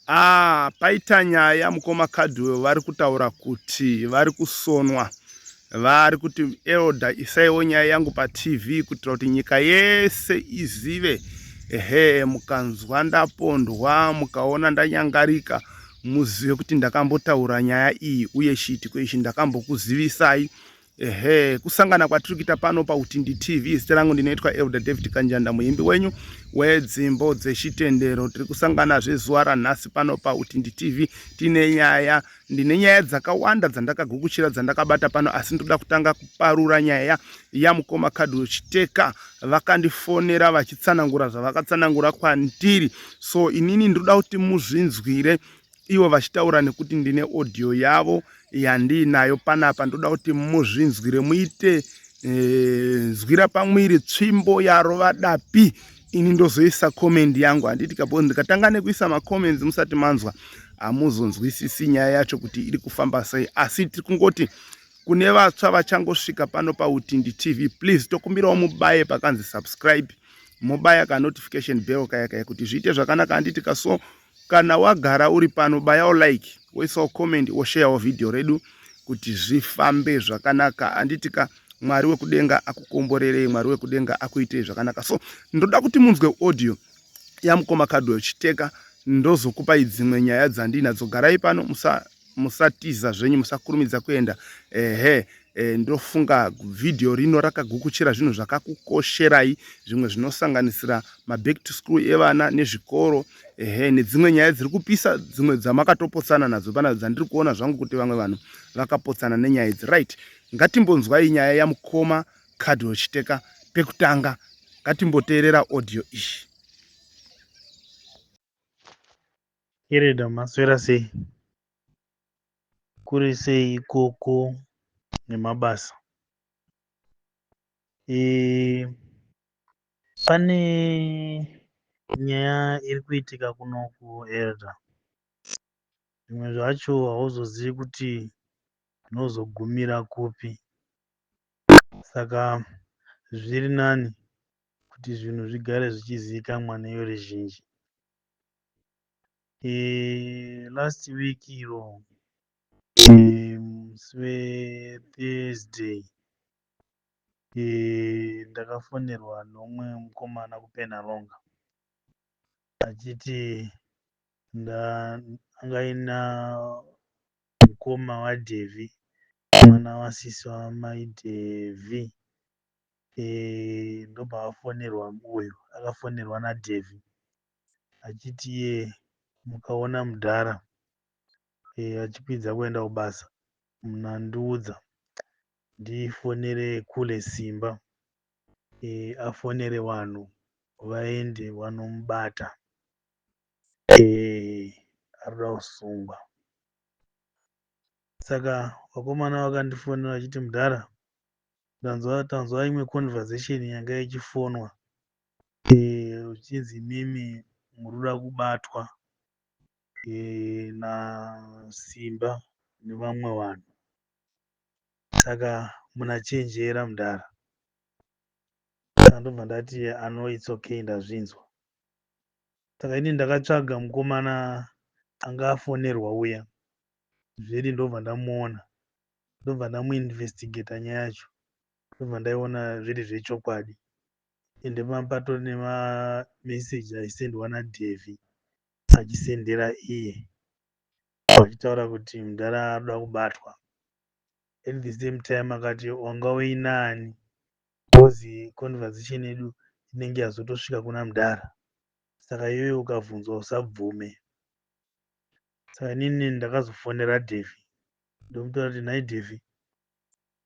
Ah, paita nyaya mukoma Cardwell vari kutaura kuti vari kusonwa. Vari kuti elder isaiwo nyaya yangu paTV kuitira kuti nyika yese izive. Ehe, mukanzwa ndapondwa, mukaona ndanyangarika, muzive kuti ndakambotaura nyaya iyi uye chiitiko ichi ndakambokuzivisai. Ehe, kusangana kwatiri kuita pano paUtindi TV. Zita rangu ndinoitwa Elder David Kanjanda, muimbi wenyu wedzimbo dzechitendero. Tiri kusanganazve zuva ranhasi pano paUtindi TV. Tine nyaya, ndine nyaya dzakawanda dzandakagukuchira dzandakabata pano, asi ndoda kutanga kuparura nyaya yamukoma Kadwell Chiteka. Vakandifonera vachitsanangura zvavakatsanangura kwandiri, so inini ndoda kuti muzvinzwire ivo vachitaura nekuti ndine audio yavo yandiinayo panapa ndoda kuti muzvinzwire muite eh, nzwira pamwiri tsvimbo yarova dapi ini ndozoisa comment yangu handiti kapo ndikatanga nekuisa macomments musati manzwa hamuzonzwisisi nyaya yacho kuti iri kufamba sei asi tiri kungoti kune vatsva vachangosvika pano pautindi tv please tokumbirawo mubaye pakanzi subscribe mobaya kanotification bell kaya kaya kuti zviite zvakanaka handiti kaso Kana wagara uri pano bayawo like woisawo comment wosheyawo video redu kuti zvifambe zvakanaka handitika mwari wekudenga akukomborerei mwari wekudenga akuitei zvakanaka so ndoda kuti munzwe audio yamukoma Cardwell Chiteka ndozokupai dzimwe nyaya dzandinadzo garai pano musa musatiza zvenyu musakurumidza kuenda ehe e, ndofunga vhidhiyo rino rakagukuchira zvinhu zvakakukosherai zvimwe zvinosanganisira maback to school evana nezvikoro ehe nedzimwe nyaya dziri kupisa dzimwe dzamakatopotsana nadzo pana dzandiri kuona zvangu kuti vamwe vanhu vakapotsana nenyaya idzi right ngatimbonzwai nyaya yamukoma Cardwell Chiteka pekutanga ngatimboteerera audio iyi. Kereda maswera sei? Kuri sei ikoko nemabasa? E, pane nyaya iri kuitika kunoku Elder. Zvimwe zvacho hauzozivi kuti zvinozogumira kupi. Saka zviri nani kuti zvinhu zvigare zvichizivikanwa neveruzhinji. Eh, last week iro eh, musi weThursday eh, ndakafonerwa neumwe mukomana kuPenhalonga achiti anga aina mukoma waDevy mwana wasisi wamai Devy eh, ndobva afonerwa uyu akafonerwa naDevy achiti iye mukaona mudhara e, achikwidza kuenda kubasa munandiudza ndifonere kule Simba e, afonere vanhu vaende vanomubata e, arikuda kusungwa. Saka vakomana vakandifonera vachiti mudhara ndanzwa tanzwa imwe conversation yanga ichifonwa zvichinzi imimi murikuda kubatwa naSimba nevamwe vanhu saka munachenjera mudhara. Saka ndobva ndati ano its okay ndazvinzwa. Saka ini ndakatsvaga mukomana anga afonerwa uya zvedi ndobva ndamuona ndobva ndamuinvestigata nyaya yacho ndobva ndaiona zviri zvechokwadi. Ende panga patori nemamessage aisendwa naDevy achisendera iye vachitaura kuti mudhara arikuda kubatwa. At the same time akati wanga uinani because conversation yedu inenge yazotosvika kuna mudhara saka iwewe ukabvunzwa usabvume. Saka inini ndakazofonera Davy ndomutaura kuti nhai Davy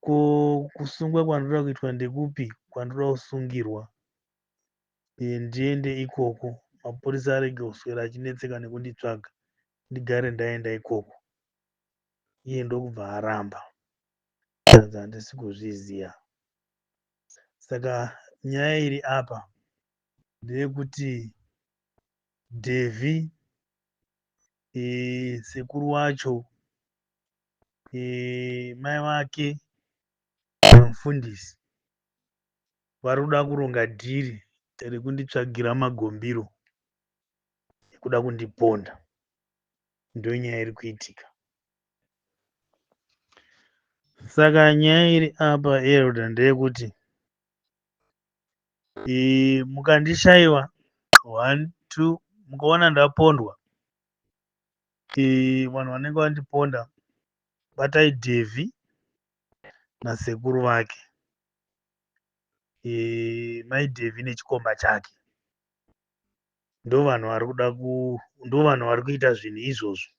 Ko kusungwa kwandinoda kuitwa ndekupi kwandinoda kusungirwa ndiende ikoko mapurisa arege kuswera achinetseka nekunditsvaga ndigare ndaenda ikoko. Iye ndokubva aramba zvikanzi handisi kuzviziva. Saka nyaya iri apa ndeyekuti Davy sekuru wacho e, mai vake mufundisi vari kuda kuronga dhiri rekunditsvagira magombiro ekuda kundiponda. Ndonyaya iri kuitika. Saka nyaya iri apa Elder ndeyekuti mukandishaiwa one two mukaona ndapondwa vanhu vanenge vandiponda batai Davy nasekuru vake mai Davy nechikomba chake ndovanhu vari kuda ku ndovanhu vari kuita zvinhu izvozvo.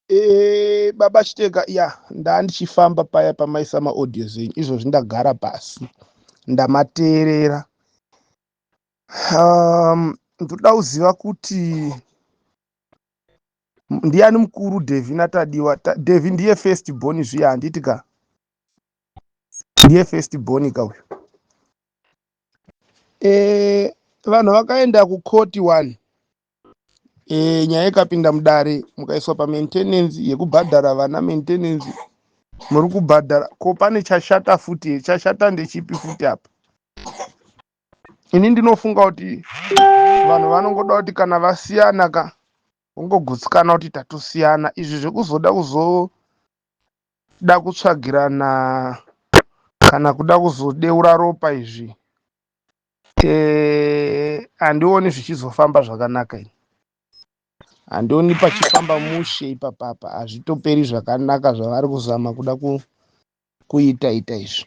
E, baba Chiteka, ya ndandichifamba paya pamaisa maaudios enyu izvozvi ndagara pasi ndamateerera. Ndoda kuziva kuti ndiani mukuru Devi naTadiwa. Devi ndiye first born zviya handiti ka? Ndiye first born ka uyu. E, vanhu vakaenda kukoti one e, nyaya ikapinda mudare mukaiswa pamaintenance yekubhadhara vana maintenance muri kubhadhara ko pane chashata futi here chashata ndechipi futi apa ini ndinofunga kuti vanhu vanongoda kuti kana vasiyana ka vongogutsikana kuti tatosiyana izvi zvekuzoda kuzoda kutsvagirana kana kuda kuzodeura ropa izvi handioni zvichizofamba zvakanaka ini handioni pachifamba mushe ipapapa hazvitoperi zvakanaka zvavari kuzama kuda kuita ita izvi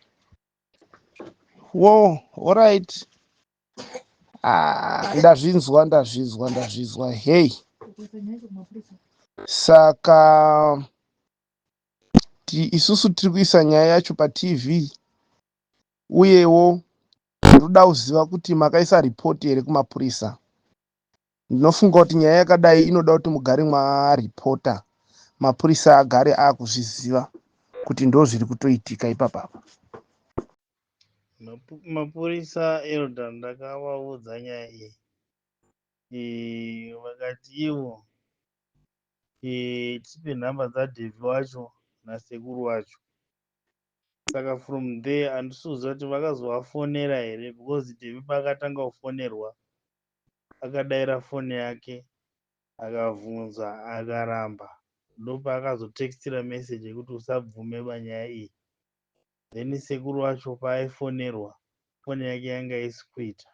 wo alright ah, ndazvinzwa ndazvinzwa ndazvinzwa hei saka isusu tiri kuisa nyaya yacho patv uyewo ndoda kuziva kuti makaisa ripoti here kumapurisa ndinofunga kuti nyaya yakadai inoda kuti mugare mwaripota mapurisa agare akuzviziva kuti ndo zviri kutoitika ipapapa Mapurisa Elder ndakavaudza nyaya iyi vakati ivo tipe nhamba dzaDavy wacho nasekuru wacho. Saka from there handisi kuziva kuti vakazovafonera here because Davy paakatanga kufonerwa akadaira foni yake akabvunza akaramba ndopaakazotextira message yekuti usabvume panyaya iyi. Then sekuru wacho paaifonerwa foni yake yanga isi kuita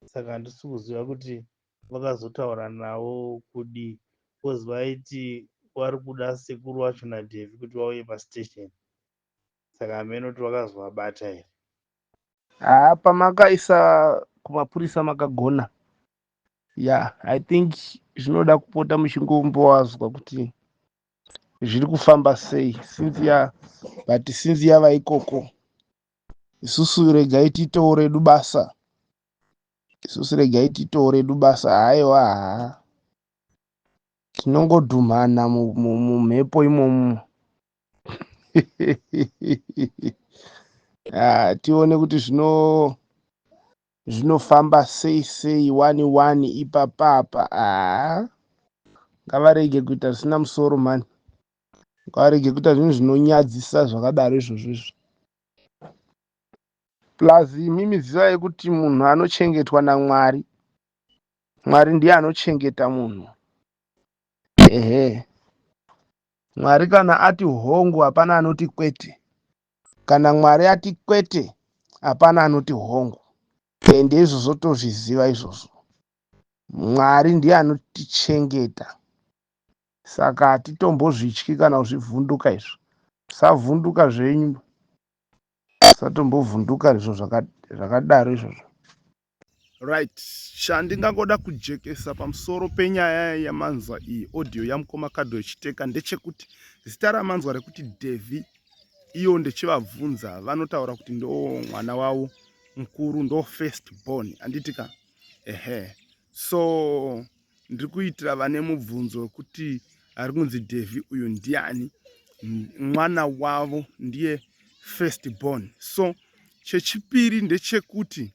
saka handisi kuziva kuti vakazotaura navo kudii because vaiti vari kuda sekuru wacho naDavy kuti vauye pastation saka hameno kuti vakazovabata here. Haa pamakaisa kumapurisa makagona ya I think zvinoda kupota muchingombowazwa kuti zviri kufamba sei since ya but since yava ikoko isusu regai tiitewo redu basa isusu regai tiitewo redu basa haiwa haa tinongodhumhana mumhepo imomo ah, tione kuti zvino zvinofamba sei sei wani wani ipapapa haa ngavarege kuita zvisina musoro mani ngavarege kuita zvinhu zvinonyadzisa zvakadaro izvozvo izvo plus imimi zivai kuti munhu anochengetwa namwari mwari ndiye anochengeta munhu ehe mwari kana ati hongu hapana anoti kwete kana mwari ati kwete hapana anoti hongu ende izvozvo tozviziva izvozvo mwari ndiye anotichengeta saka hatitombozvityi kana kuzvivhunduka izvo musavhunduka zvenyu musatombovhunduka izvo zvakadaro izvozvo right chandingangoda kujekesa pamusoro penyaya yamanzwa iyi audio yamukoma Kadho Chiteka ndechekuti zita ramanzwa rekuti Devi iyo ndechivabvunza vanotaura kuti ndo mwana wavo mukuru ndo first born handiti ka ehe so ndiri kuitira vane mubvunzo wekuti ari kunzi Devi uyu ndiani mwana wavo ndiye first born so chechipiri ndechekuti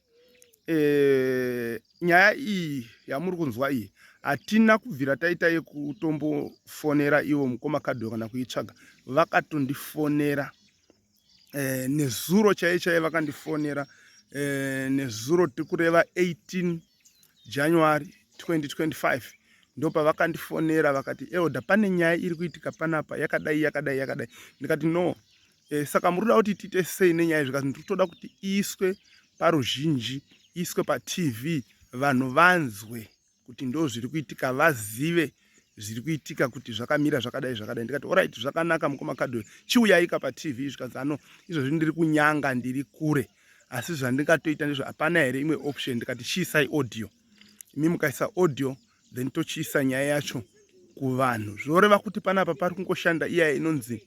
e, nyaya iyi yamuri kunzwa iyi hatina kubvira taita yekutombofonera ivo mukoma Kadho kana kuitsvaga vakatondifonera e, nezuro chaiye chaiye vakandifonera e, nezuro tiri kureva 18 January 2025. Ndopavakandifonera vakati, "Elder, pane nyaya iri kuitika panapa yakadai, yakadai, yakadai." Ndikati, "No, saka muri kuda kuti tiite sei nenyaya?" Zvikati, "Ndiri kutoda kuti iiswe paruzhinji, iiswe paTV, vanhu vanzwe kuti ndo zviri kuitika, vazive zviri kuitika kuti zvakamira zvakadai, zvakadai." Ndikati, "Alright, zvakanaka, mukoma Kadwe, chiuyaika paTV." Zvikanzi, "Ano izvozvi ndiri kunyanga, ndiri kure, asi zvandingatoita ndizvo, hapana here imwe option?" Ndikati, "Chiisai audio imi, mukaisa audio then tochiisa nyaya yacho kuvanhu." Zvoreva kuti panapa pari kungoshanda iya inonzi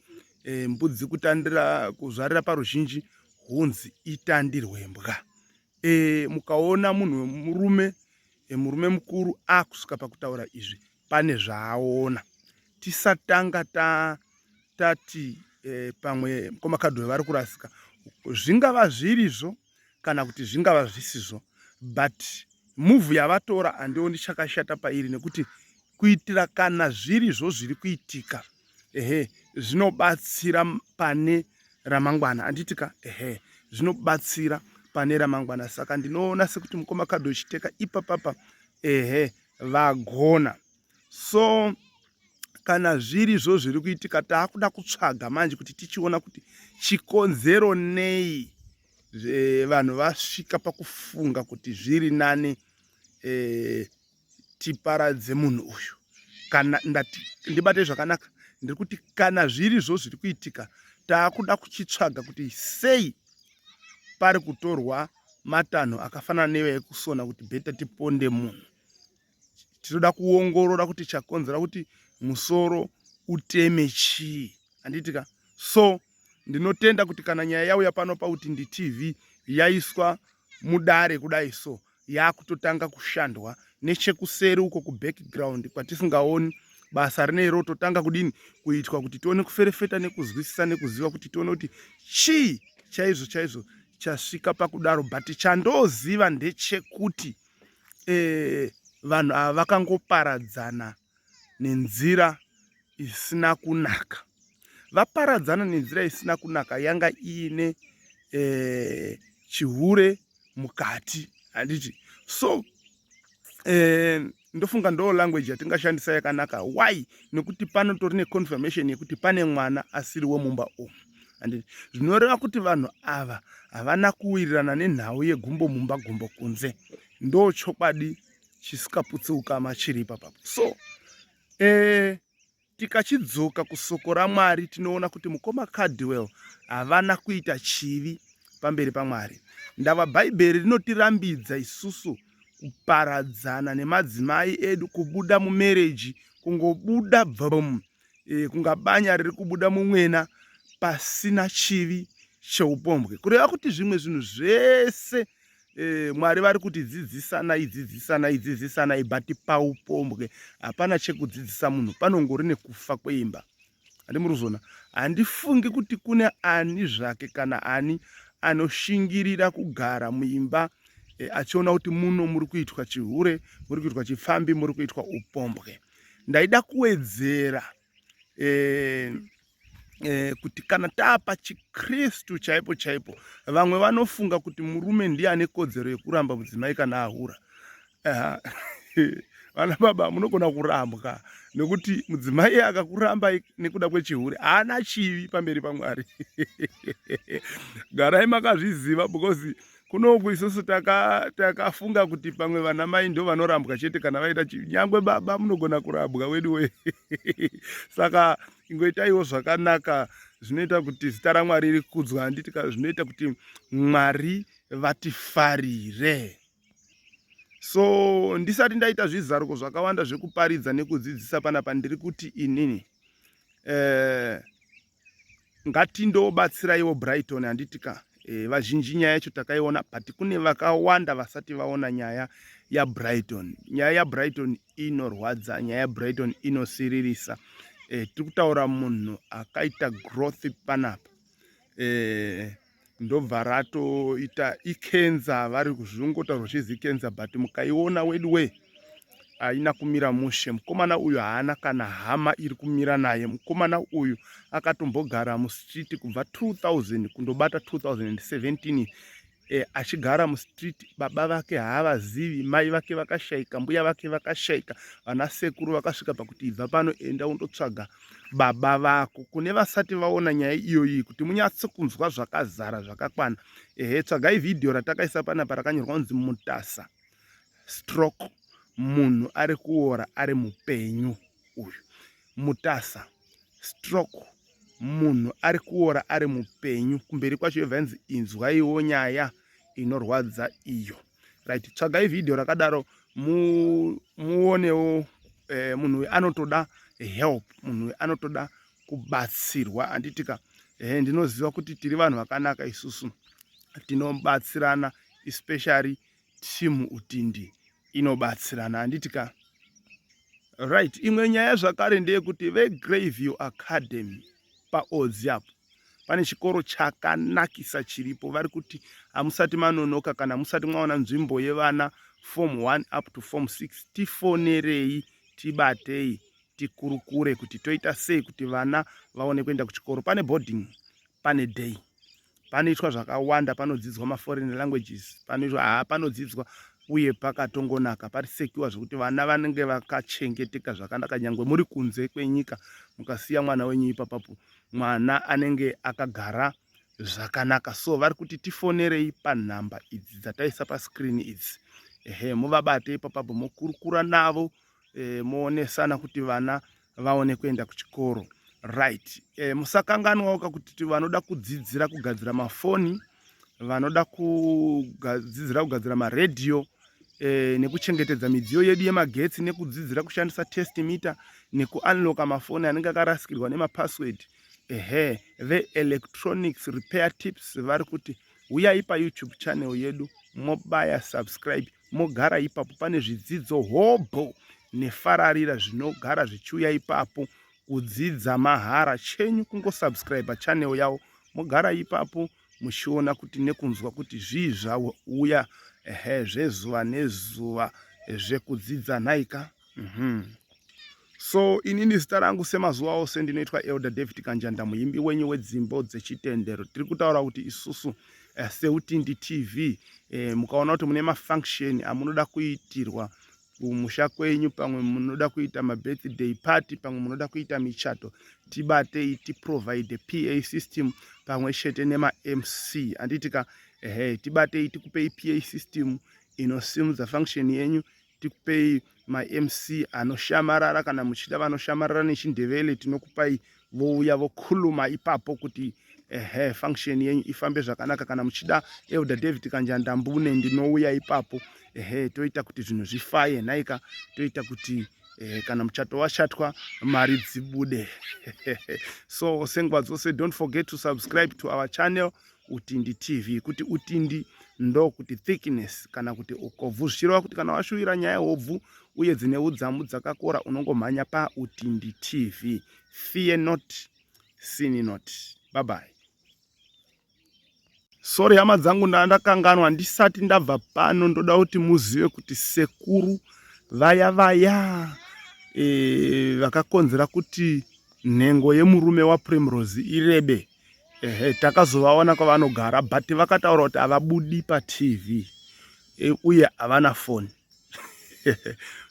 mbudzi kutandira kuzvarira paruzhinji, hunzi itandirwe mbwa. Mukaona munhu wemurume, murume mukuru akusvika pakutaura izvi, pane zvaaona. Tisatanga tati pamwe mukoma Kadwe vari kurasika. Zvingava zvirizvo kana kuti zvingava zvisizvo, but move yavatora handioni chakashata pairi, nekuti kuitira kana zvirizvo zviri kuitika, ehe, zvinobatsira pane ramangwana, handitika? Ehe, zvinobatsira pane ramangwana. Saka ndinoona sekuti mukoma Kadwe Chiteka ipapapa, ehe, vagona. So kana zvirizvo zviri kuitika, taakuda kutsvaga manje kuti tichiona kuti chikonzero nei vanhu vasvika pakufunga kuti zviri nani tiparadze munhu uyu. Kana ndati ndibate zvakanaka, ndiri kuti kana zvirizvo zviri kuitika, taakuda kuchitsvaga kuti sei pari kutorwa matanho akafanana nevekusona kuti better tiponde munhu. Tinoda kuongorora kuti chakonzera kuti musoro uteme chii, handitika? So ndinotenda kuti kana nyaya yauya pano pauti ndiTV, yaiswa mudare kudai, so yakutotanga kushandwa nechekuseri uko kubackground kwatisingaoni. Basa rinei rototanga kudini kuitwa kuti tione kuferefeta nekuzwisisa nekuziva, kuti tione kuti chii chaizvo chaizvo chasvika pakudaro. But chandoziva ndechekuti vanhu ava vakangoparadzana nenzira isina kunaka. Vaparadzana nenzira isina kunaka yanga iine chihure mukati, handiti? So ndofunga ndo language yatingashandisa yakanaka. Why? Nekuti panotori neconfirmation yekuti pane mwana asiri wemumba umu, handiti? Zvinoreva kuti vanhu ava havana kuwirirana nenhau yegumbo mumba, gumbo kunze. Ndo chokwadi chisikaputsi ukama chiri ipapapo. So tikachidzoka kusoko raMwari, tinoona kuti mukoma Cardwell havana kuita chivi pamberi paMwari. Ndava Bhaibheri rinotirambidza isusu kuparadzana nemadzimai edu, kubuda mumarriage, kungobuda bvum, kunga banya riri kubuda mumwena pasina chivi cheupombwe. Kureva kuti zvimwe zvinhu zvese Mwari vari kuti dzidzisanai, dzidzisanai, dzidzisanai, but paupombwe hapana chekudzidzisa munhu, panongori nekufa kweimba. Handimuruzona, handifungi kuti kune ani zvake kana ani anoshingirira kugara muimba achiona kuti muno muri kuitwa chihure, muri kuitwa chipfambi, muri kuitwa upombwe. Ndaida kuwedzera kuti kana taapa chiKristu chaipo chaipo, vamwe vanofunga kuti murume ndiye ane kodzero yekuramba mudzimai kana ahura. Vana baba, munogona kurambwa nekuti mudzimai akakuramba nekuda kwechihure haana chivi pamberi paMwari. Garai makazviziva, because kunoku isusu takafunga kuti pamwe vana mai ndo vanorambwa chete kana vaita. Nyangwe baba munogona kurambwa wedu we. Saka ingoitaiwo zvakanaka zvinoita kuti zita raMwari rikudzwa, handiti? Zvinoita kuti Mwari vatifarire. So ndisati ndaita zvizaruko zvakawanda zvekuparidza nekudzidzisa panapa, ndiri kuti inini ngatindobatsiraiwo Brighton, handitika? Vazhinji nyaya yacho takaiona, but kune vakawanda vasati vaona nyaya yaBrighton. Nyaya yaBrighton inorwadza, nyaya yaBrighton inosiririsa. Tiri kutaura munhu akaita growth panapa, ndobva ratoita ikenza. Vari kuzvingotaurwa chizi ikenza, but mukaiona wedu we, haina kumira mushe. Mukomana uyu haana kana hama iri kumira naye. Mukomana uyu akatombogara mustreet kubva 2000 kundobata 2017. e, achigara mustreet baba vake haavazivi mai vake vakashaika mbuya vake vakashaika vana sekuru vakasvika pakuti ibva pano enda undotsvaga baba vako kune vasati vaona nyaya iyoyi kuti munyatso kunzwa zvakazara zvakakwana ehe tsvagai vhidhiyo ratakaisa panapa rakanyorwa kunzi mutasa stroke munhu ari kuora ari mupenyu uyu mutasa stroke munhu ari kuora ari mupenyu kumberi kwacho yobva yanzi inzwaiwo nyaya inorwadza iyo right tsvagai vhidhiyo rakadaro muonewo eh, munhu uyu anotoda help munhu uyu anotoda kubatsirwa handitika eh, ndinoziva kuti tiri vanhu vakanaka isusu tinobatsirana especially team utindi inobatsirana handiti ka right imwe nyaya zvakare ndeyekuti vegreyview academy paodzi apo pane chikoro chakanakisa chiripo vari kuti hamusati manonoka kana musati mwaona nzvimbo yevana form 1 up to form 6 tifonerei tibatei tikurukure kuti toita sei kuti vana vaone kuenda kuchikoro pane boarding pane day panoitwa zvakawanda panodzidzwa maforeign languages panoitwa haa panodzidzwa uye pakatongonaka pari secure zvekuti vana vanenge vakachengeteka zvakanaka nyangwe muri kunze kwenyika mukasiya mwana wenyu ipapapo mwana anenge akagara zvakanaka so vari kuti tifonerei panhamba idzi dzataisa pascreen idzi ehe muvabate ipapapo mokurukura navo e, moonesana kuti vana vaone kuenda kuchikoro right e, musakanganwawo kakuti vanoda kudzidzira kugadzira mafoni vanoda kudzidzira kugadzira maredhiyo e, nekuchengetedza midziyo yedu yemagetsi nekudzidzira kushandisa test meter nekuunlocka mafoni anenge akarasikirwa nemapassword ehe veelectronics repair tips vari kuti huyai payoutube channel yedu mobaya subscribe mogara ipapo pane zvidzidzo hobho nefararira zvinogara zvichiuya ipapo kudzidza mahara chenyu kungosubscribe channel yavo mogara ipapo muchiona kuti nekunzwa kuti zvii zvauya ehe zvezuva nezuva zvekudzidza nhaika mm -hmm. So inini zita rangu semazuva ose ndinoitwa Elder David Kanjanda muimbi wenyu wedzimbo dzechitendero. Tiri kutaura kuti isusu eh, seUtindi TV eh, mukaona kuti mune mafunction amunoda kuitirwa kumusha kwenyu, pamwe munoda kuita mabirthday party, pamwe munoda kuita michato, tibatei tiprovide PA system pamwe chete nemaMC handitika ehe, tibatei tikupei PA system inosimudza function yenyu tikupei maMC anoshamarara kana muchida vanoshamarara nechindevele tinokupai vouya vokhuluma ipapo kuti ehe function yenyu ifambe zvakanaka kana muchida Elder David Kanjanda mbune ndinouya ipapo ehe toita kuti zvinhu zvifaye nhaika toita kuti eh, kana muchato washatwa mari dzibude so senguva dzose don't forget to subscribe to our channel Utindi TV kuti utindi ndokuti thickness kana kuti ukobvu zvichireva kuti kana washuvira nyaya hobvu uye dzine udzamu dzakakora unongomhanya paUtindi TV fear not sin not bye bye Sorry hama dzangu ndandakanganwa ndisati ndabva pano ndoda kuti muzive kuti sekuru vaya vaya e, vakakonzera kuti nhengo yemurume waPrimrose irebe ehe takazovawana kwavanogara but vakataura kuti havabudi patv e, uye havana foni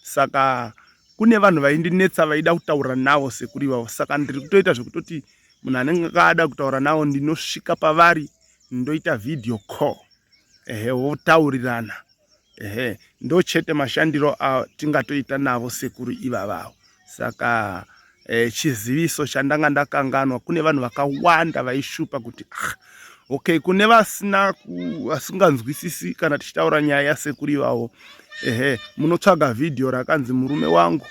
saka kune vanhu vaindinetsa vaida kutaura navo sekuru ivavo saka ndiri kutoita zvekutoti munhu anenge ada kutaura navo ndinosvika pavari ndoita video call ehe votaurirana ehe ndochete mashandiro atingatoita navo sekuru ivavavo saka eh, chiziviso chandanga ndakanganwa kune vanhu vakawanda vaishupa kuti ah, okay kune vasina vasinganzwisisi kana tichitaura nyaya yasekuru ivavo ehe munotsvaga vhidhiyo rakanzi murume wangu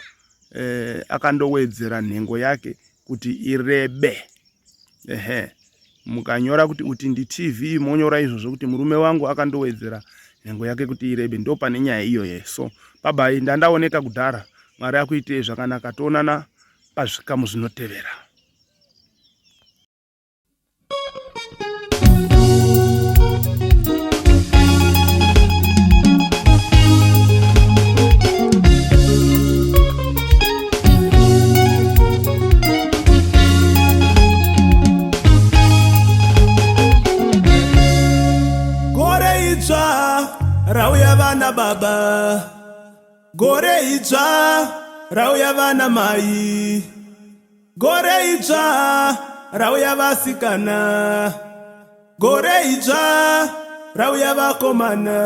eh, akandowedzera nhengo yake kuti irebe ehe mukanyora kuti uti nditv monyora izvozvo kuti murume wangu akandowedzera nhengo yake kuti irebe ndo pane nyaya iyoye so babai ndandaoneka kudhara mwari akuitei zvakanaka toonana pazvikamu zvinotevera Gore baba, gore idzva rauya vana mai, gore idzva rauya vasikana, gore idzva rauya vakomana.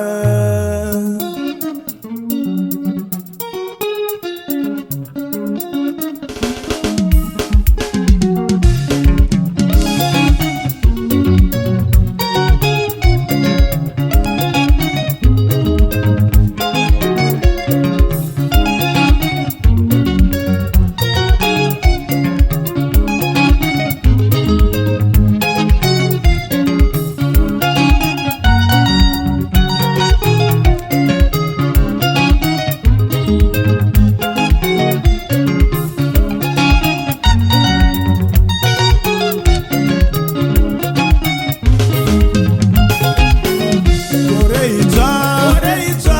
Gore idzva, gore idzva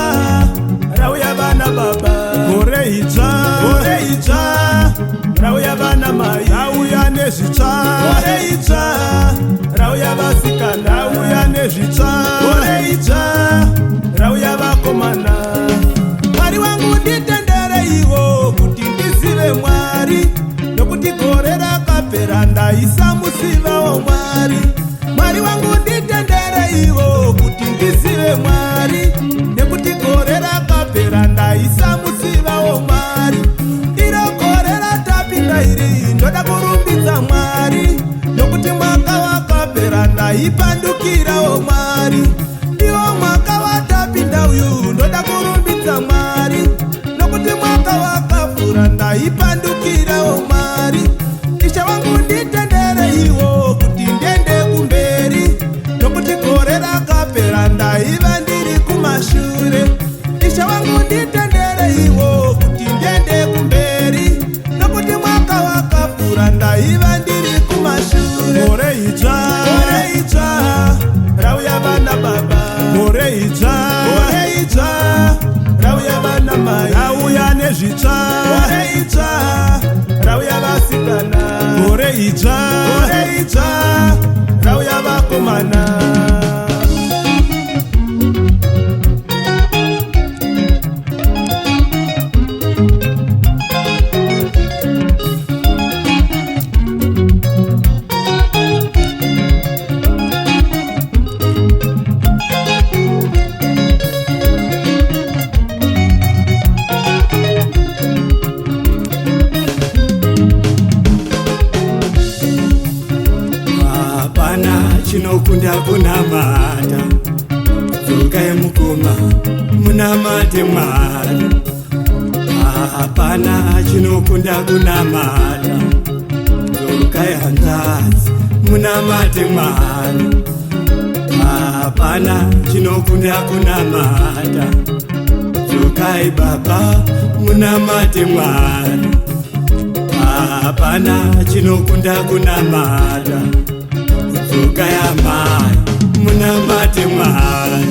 rauya vana baba, gore idzva, gore idzva rauya vana mai, rauya nezvitsva, gore idzva rauya vasikana, rauya nezvitsva, gore idzva rauya vakomana. Mwari wangu, nditendereiwo kuti ndizive Mwari, nokuti gore rakapera ndaisamuzivawo Mwari. Mwari wangu, nditendereiwo kuti ndizive Mwari, nekuti gore rakapera ndaisamuzivawo Mwari. Iro gore ratapinda iri, ndoda kurumbidza Mwari, nokuti mwaka wakapera ndaipandukirawo Mwari. Iwo mwaka watapinda uyu, ndoda kurumbidza Mwari, nokuti mwaka wakapfuura ndaipandukirawo Mwari. Ishe wangu, nditendereiwo kuti ndiende kumberi, nokuti gore rakapera ndaiva ndiri kumashure. Ishe wangu, nditendereiwo kuti ndiende kumberi, nokuti mwaka wakapfuura ndaiva ndiri kumashure. Gore idzva, gore idzva rauya vana baba, gore idzva, gore idzva rauya vana mai, rauya nezvitsva, gore idzva rauya vasikana, gore idzva, gore idzva rauya vakomana. Hapana chinokunda kunamata. Dzokai mukoma, munamate Mwari. Hapana chinokunda kunamata. Dzokai hanzvadzi, munamate Mwari. Hapana chinokunda kunamata. Dzokai baba, munamate Mwari. Hapana chinokunda kunamata. Dzokai amai, munamate Mwari.